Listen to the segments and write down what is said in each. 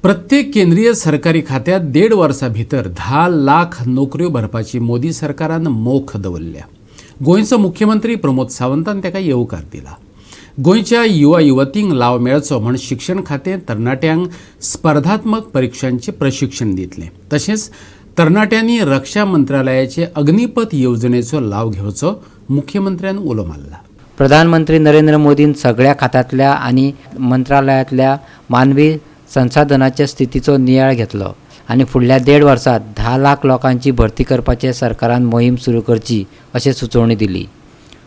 प्रत्येक केंद्रीय सरकारी खात्यात देड वर्सा भितर 10 लाख नोकऱ्यो भरपाची मोदी सरकारान मोख दवरल्या. गोंयचो मुख्यमंत्री प्रमोद सावंतान ताका येवकार दिला. गोंयच्या युवा युवतींक लाव मेळचो म्हूण शिक्षण खातें तरणाट्यांक स्पर्धात्मक परिक्षांचें प्रशिक्षण दितलें. तशेंच तरणाट्यांनी रक्षा मंत्रालयाचे अग्निपथ येवजणेचो लाव घेवचो, मुख्यमंत्र्यान उलो मारला. प्रधानमंत्री नरेंद्र मोदीन सगळ्या खात्यांतल्या आनी मंत्रालयांतल्या मानवी संसाधनाच्या स्थितीचो नियाळ घेतलो आनी फुडल्या देड वर्सात 10 लाख लोकांची भरती करपाचे सरकारान मोहीम सुरू करची अशें सुचोवणी दिली.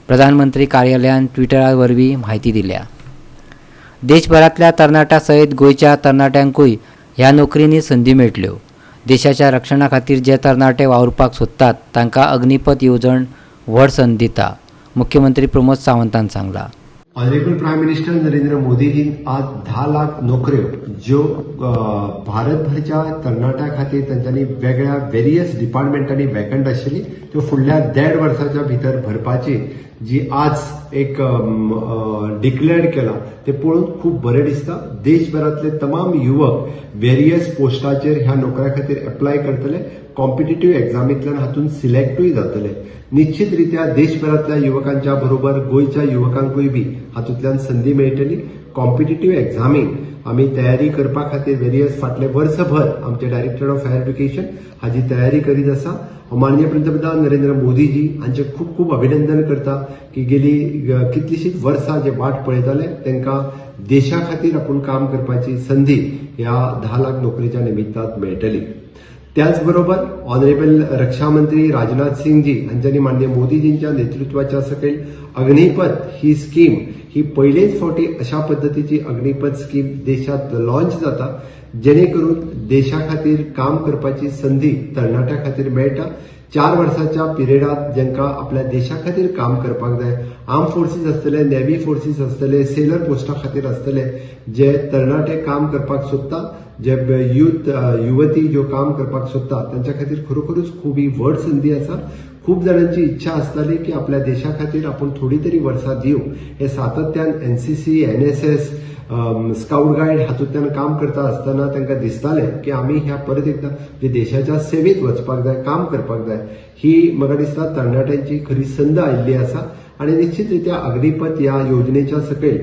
प्रधानमंत्री कार्यालयान ट्विटरा वरवीं म्हायती दिल्या. देशभरांतल्या तरणाट्यां सयत गोंयच्या तरणाट्यांकूय ह्या नोकरींनी संदी मेळटल्यो. देशाच्या रक्षणा खातीर जे तरणाटे वावुरपाक सोदतात तांकां अग्निपथ येवजण व्हड संद दिता, मुख्यमंत्री प्रमोद सावंतान सांगलां. ऑनरेबल प्रायम मिनिस्टर नरेंद्र मोदीजीन आज 10 लाख नोकऱ्यो ज्यो भारतभरच्या तरणाट्या खातीर तांच्यांनी वेगळ्या वेरियस डिपार्टमेंटांनी वेकंट आशिल्ली, त्यो फुडल्या देड वर्साच्या भितर भरपाची जी आज एक डिक्लेअर्ड केला ते पळोवन खूब बरें दिसता. देशभरांतले तमाम युवक वेरियस पोस्टाचेर ह्या नोकऱ्या खातीर एप्लाय करतले, कॉम्पिटेटिव्ह एग्जामींतल्यान हातूंत सिलेक्टूय जातले. निश्चित रित्या देशभरांतल्या युवकांच्या बरोबर गोंयच्या युवकांकूय बी हातूंतल्यान संदी मेळटली. कॉम्पिटेटिव्ह एग्जामीक आमी तयारी करपा खातीर वेरियस फाटले वर्सभर आमचे डायरेक्टर ऑफ हायर एज्युकेशन हाजी तयारी करीत आसा. हांव माननीय पंतप्रधान नरेंद्र मोदीजी हांचे खूब खूब अभिनंदन करता की गेली कितलीशींच वर्सां जे वाट पळयताले, तांकां देशा खातीर आपूण काम करपाची संदी ह्या 10 लाख नोकरीच्या निमित्तान मेळटली. त्याच बरोबर ऑनरेबल रक्षा मंत्री राजनाथ सिंगजी हांच्यांनी माननीय मोदीजींच्या नेतृत्वाच्या सकयल अग्निपथ ही स्कीम, ही पयलेच फावटी अशा पद्दतीची अग्निपथ स्कीम देशात लॉन्च जाता, जेणे करून देशा खातीर काम करपाची संदी तरणाट्या खातीर मेळटा. 4 वर्साच्या पिरियडात जांकां आपल्या देशा खातीर काम करपाक जाय, आर्म फोर्सीस आसतले, नेव्ही फोर्सीस आसतले, सेलर पोस्टा खातीर आसतले, जे तरणाटे काम करपाक सोदता, जे युथ युवती ज्यो काम करपाक सोदता, तांच्या खातीर खरोखरूच खूब ही व्हड संदी आसा. खूब जाणांची इच्छा आसताली की आपल्या देशा खातीर आपूण थोडी तरी वर्सां दिवं. हे सातत्यान एनसीसी, एनएसएस, स्काउट गायड हातूंतल्यान काम करता आसतना तांकां दिसतालें की आमी ह्या परत एकदां जे देशाच्या सेवेत वचपाक जाय, काम करपाक जाय. ही म्हाका दिसता तरणाट्यांची खरी संद आयिल्ली आसा आनी निश्चित रित्या अग्निपथ ह्या योजनेच्या सकयल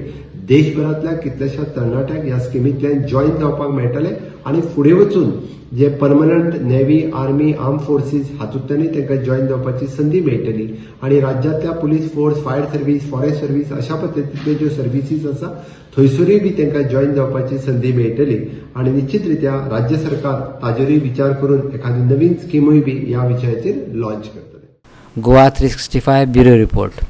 देशभरांतल्या कितल्याश्या तरणाट्यांक ह्या स्किमींतल्यान जॉयन जावपाक मेळटलें आनी फुडें वचून जे permanent navy, army, arm forces हातूंतल्यानूय तांकां जॉयन जावपाची संदी मेळटली आनी राज्यांतल्या police force, fire service, forest service अशा पद्दतींतल्यो ज्यो सर्विसीस आसा, थंयसरूय बी तांकां जॉयन जावपाची संदी मेळटली. आनी निश्चित रित्या राज्य सरकार ताजेरूय विचार करून एखादी नवीन स्किमूय बी ह्या विशयाचेर लॉन्च करतले. Goa 365, bureau report.